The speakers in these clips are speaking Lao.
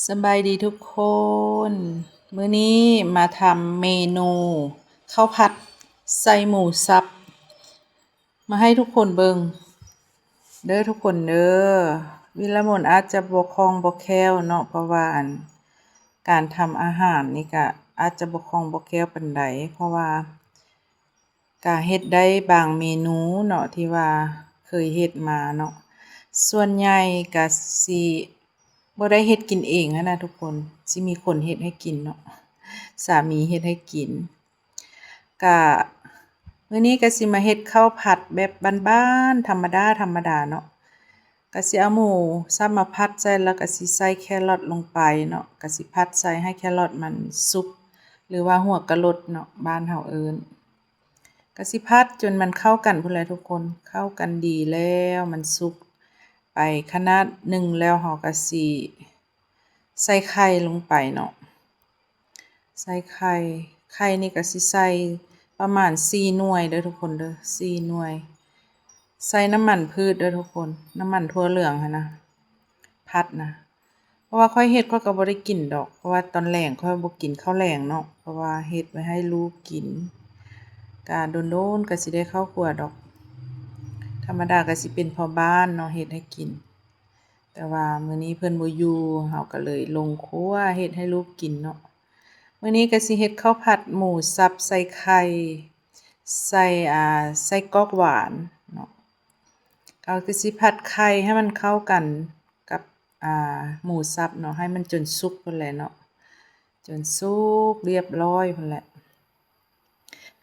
ສະບາຍດີທຸກຄົນ, ມື້ນີ້ມາທຳເມນູເຂົ້າຜັດໃສ່ໝູສັບ ມາໃຫ້ທຸກຄົນເບິ່ງເດີທຸກຄົນເດີ. ວິລະມົນອາດຈະບໍ່ຄ່ອງບໍ່ແຄ້ວເນາະ ເພາະວ່າອັນ ການທຳອາຫານນີ້ກະອາດຈະບໍ່ຄ່ອງບໍ່ແຄ້ວປານໃດ ເພາະວ່າ ກະເຮັດໄດ້ບາງເມນູເນາະ ທີ່ວ່າເຄີຍເຮັດມາເນາະ. ສ່ວນໃຫຍ່ກະຊິບໍ່ໄດ້ເຮັດກິນເອງຫັ້ນນະທຸກຄົນ, ຊິມີຄົນເຮັດໃຫ້ກິນເນາະ, ສາມີເຮັດໃຫ້ກິນ. ກະ ມື້ນີ້ກະຊິມາເຮັດເຂົ້າຜັດແບບບ້ານໆ ທຳມະດາໆ ເນາະ. ກະຊິເອົາໝູສັບມາຜັດໃສ່ ແລ້ວກະຊິໃສ່ແຄຣອດລົງໄປເນາະ, ກະຊິຜັດໃສ່ໃຫ້ແຄຣອດມັນສຸກ ຫຼືວ່າຫົວກະໂຫຼດເນາະ ບ້ານເຮົາເອີ້ນ. ກະຊິຜັດຈົນມັນເຂົ້າກັນພຸ້ນແຫຼະທຸກຄົນ, ເຂົ້າກັນດີແລ້ວ ມັນສຸກໄປຂະໜາດໜຶ່ງແລ້ວ ເຮົາກະຊິໃສ່ໄຂ່ລົງໄປເນາະ, ໃສ່ໄຂ່, ໄຂ່ນີ້ກະຊິໃສ່ປະມານສີ່ໜ່ວຍເດີທຸກຄົນເດີ, ສີ່ໜ່ວຍ. ໃສ່ນ້ຳມັນພືດເດີທຸກຄົນ, ນ້ຳມັນຖົ່ວເຫຼືອງຫັ້ນນະ, ຜັດນະ. ເພາະວ່າຂ້ອຍເຮັດ ຂ້ອຍກໍບໍ່ໄດ້ກິນດອກ ເພາະວ່າຕອນແລງຂ້ອຍບໍ່ກິນເຂົ້າແລງເນາະ ເພາະວ່າເຮັດໄວ້ໃຫ້ລູກກິນ. ກະດົນໆ ກະຊິໄດ້ເຂົ້າຄົວດອກ, ທຳມະດາກະຊິເປັນພໍ່ບ້ານເນາະ ເຮັດໃຫ້ກິນ. ແຕ່ວ່າມື້ນີ້ເພິ່ນບໍ່ຢູ່ ເຮົາກະເລີຍລົງຄົວເຮັດໃຫ້ລູກກິນເນາະ. ມື້ນີ້ກະຊິເຮັດເຂົ້າຜັດໝູສັບໃສ່ໄຂ່ ໃສ່ ອ່າ ໄສ້ກອກຫວານເນາະ. ເຮົາກະຊິຜັດໄຂ່ໃຫ້ມັນເຂົ້າກັນກັບ ອ່າ ໝູສັບເນາະ ໃຫ້ມັນຈົນສຸກພຸ້ນແຫຼະເນາະ, ຈົນສຸກລຽບຮ້ອຍພຸ້ນແຫຼະ.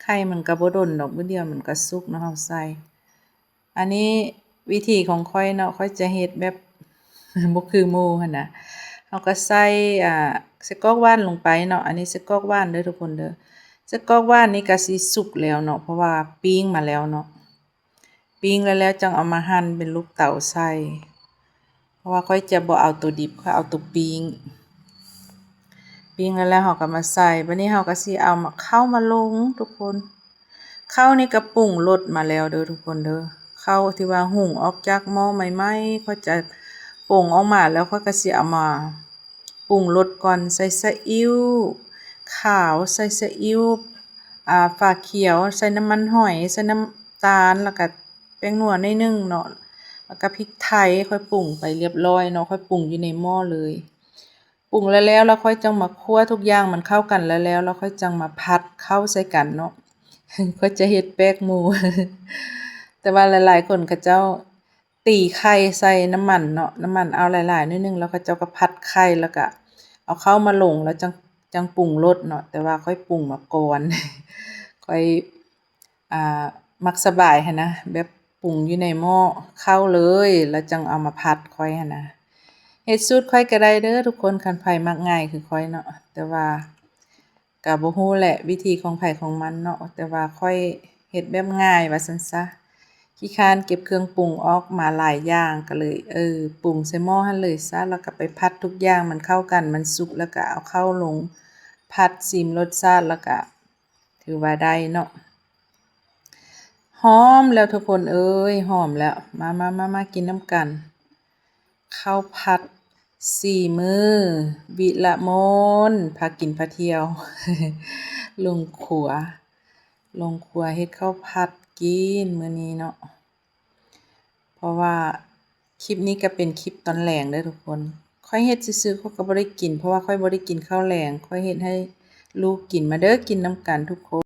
ໄຂ່ມັນກະບໍ່ດົນດອກ, ມື້ດຽວມັນກະສຸກເນາະ ເຮົາໃສ່. ອັນນີ້ວິທີຂອງຂ້ອຍເນາະ, ຂ້ອຍຈະເຮັດແບບ ບໍ່ຄືໝູຫັ້ນນະ. ເຮົາກະໃສ່ ອ່າ ໄສ້ກອກຫວານລົງໄປເນາະ, ອັນນີ້ໄສ້ກອກຫວານເດີທຸກຄົນເດີ. ໄສ້ກອກຫວານນີ້ກະຊິສຸກແລ້ວເນາະ ເພາະວ່າປີ້ງມາແລ້ວເນາະ. ປີ້ງແລ້ວໆ ຈັ່ງເອົາມາຫັ່ນເປັນລູກເຕົາໃສ່ ເພາະວ່າຂ້ອຍຈະບໍ່ເອົາໂຕດິບ, ຂ້ອຍເອົາໂຕປີ້ງ. ປີ້ງແລ້ວໆ ເຮົາກະມາໃສ່. ບາດນີ້ເຮົາກະຊິເອົາມາ ເຂົ້າມາລົງທຸກຄົນ. ເຂົ້ານີ້ກະປຸງລົດມາແລ້ວເດີທຸກຄົນເດີ. ເຂົ້າທີ່ວ່າຫຸງອອກຈາກໝໍ້ໃໝ່ໆ ຂ້ອຍຈະປົງອອກມາແລ້ວ ຂ້ອຍກະຊິເອົາມາປຸງລົດກ່ອນ, ໃສ່ສະອິ້ວຂາວ, ໃສ່ສະອິ້ວ ອ່າ ຝາຂຽວ, ໃສ່ນ້ຳມັນຫອຍ, ໃສ່ນ້ຳຕານ ແລ້ວກະແປ້ງນົວໜ້ອຍໜຶ່ງເນາະ, ແລ້ວກະພິກໄທ. ຂ້ອຍປຸງໄປລຽບຮ້ອຍເນາະ, ຂ້ອຍປຸງຢູ່ໃນໝໍ້ເລີຍ. ປຸງແລ້ວໆ ແລ້ວຂ້ອຍຈັ່ງມາຂົ້ວທຸກຢ່າງມັນເຂົ້າກັນແລ້ວໆ ແລ້ວຂ້ອຍຈັ່ງມາຜັດເຂົ້າໃສ່ກັນເນາະ. ຂ້ອຍຈະເຮັດແປກໝູ່ ແຕ່ວ່າຫຼາຍໆຄົນເຂົາເຈົ້າຕີໄຂ່ໃສ່ນ້ຳມັນເນາະ, ນ້ຳມັນເອົາຫຼາຍໆໜ້ອຍໜຶ່ງ ແລ້ວເຂົາເຈົ້າກະຜັດໄຂ່ແລ້ວກະເອົາເຂົ້າມາລົງ ແລ້ວຈັ່ງ ຈັ່ງປຸງລົດເນາະ. ແຕ່ວ່າຂ້ອຍປຸງມາກ່ອນ ຂ້ອຍ ອ່າ ມັກສະບາຍຫັ້ນນະ, ແບບປຸງຢູ່ໃນໝໍ້ເຂົ້າເລີຍ ແລ້ວຈັ່ງເອົາມາຜັດຂ້ອຍຫັ້ນນະ. ເຮັດສູດຂ້ອຍກະໄດ້ເດີທຸກຄົນ ຄັນໃຜມັກງ່າຍຄືຂ້ອຍເນາະ, ແຕ່ວ່າກະບໍ່ຮູ້ແຫຼະ ວິທີຂອງໃຜຂອງມັນເນາະ, ແຕ່ວ່າຂ້ອຍເຮັດແບບງ່າຍວ່າຊັ້ນຊະ. ຂີ້ຄ້ານເກັບເຄື່ອງປຸງອອກມາຫຼາຍຢ່າງ ກະເລີຍ ເອີ ປຸງໃສ່ໝໍ້ຫັ້ນເລີຍຊະ ແລ້ວກະໄປຜັດທຸກຢ່າງມັນເຂົ້າກັນ ມັນສຸກ ແລ້ວກະເອົາເຂົ້າລົງຜັດຊີມລົດຊາດ ແລ້ວກະ ຖືວ່າໄດ້ເນາະ. ຫອມແລ້ວທຸກຄົນເອີຍ ຫອມແລ້ວ. ມາ ມາ ມາ ມາກິນນຳກັນ ເຂົ້າຜັດສີມືວິລະມົນ ພາກິນພາທ່ຽວ ລົງຄົວ ລົງຄົວເຮັດເຂົ້າຜັດກິນມື້ນີ້ເນາະ. ເພາະວ່າຄລິບນີ້ກະເປັນຄລິບຕອນແລງເດີທຸກຄົນ. ຂ້ອຍເຮັດຊື່ໆ ຂ້ອຍກະບໍ່ໄດ້ກິນ ເພາະວ່າຂ້ອຍບໍ່ໄດ້ກິນເຂົ້າແລງ, ຂ້ອຍເຮັດໃຫ້ລູກກິນ. ມາເດີ ກິນນຳກັນທຸກຄົນ.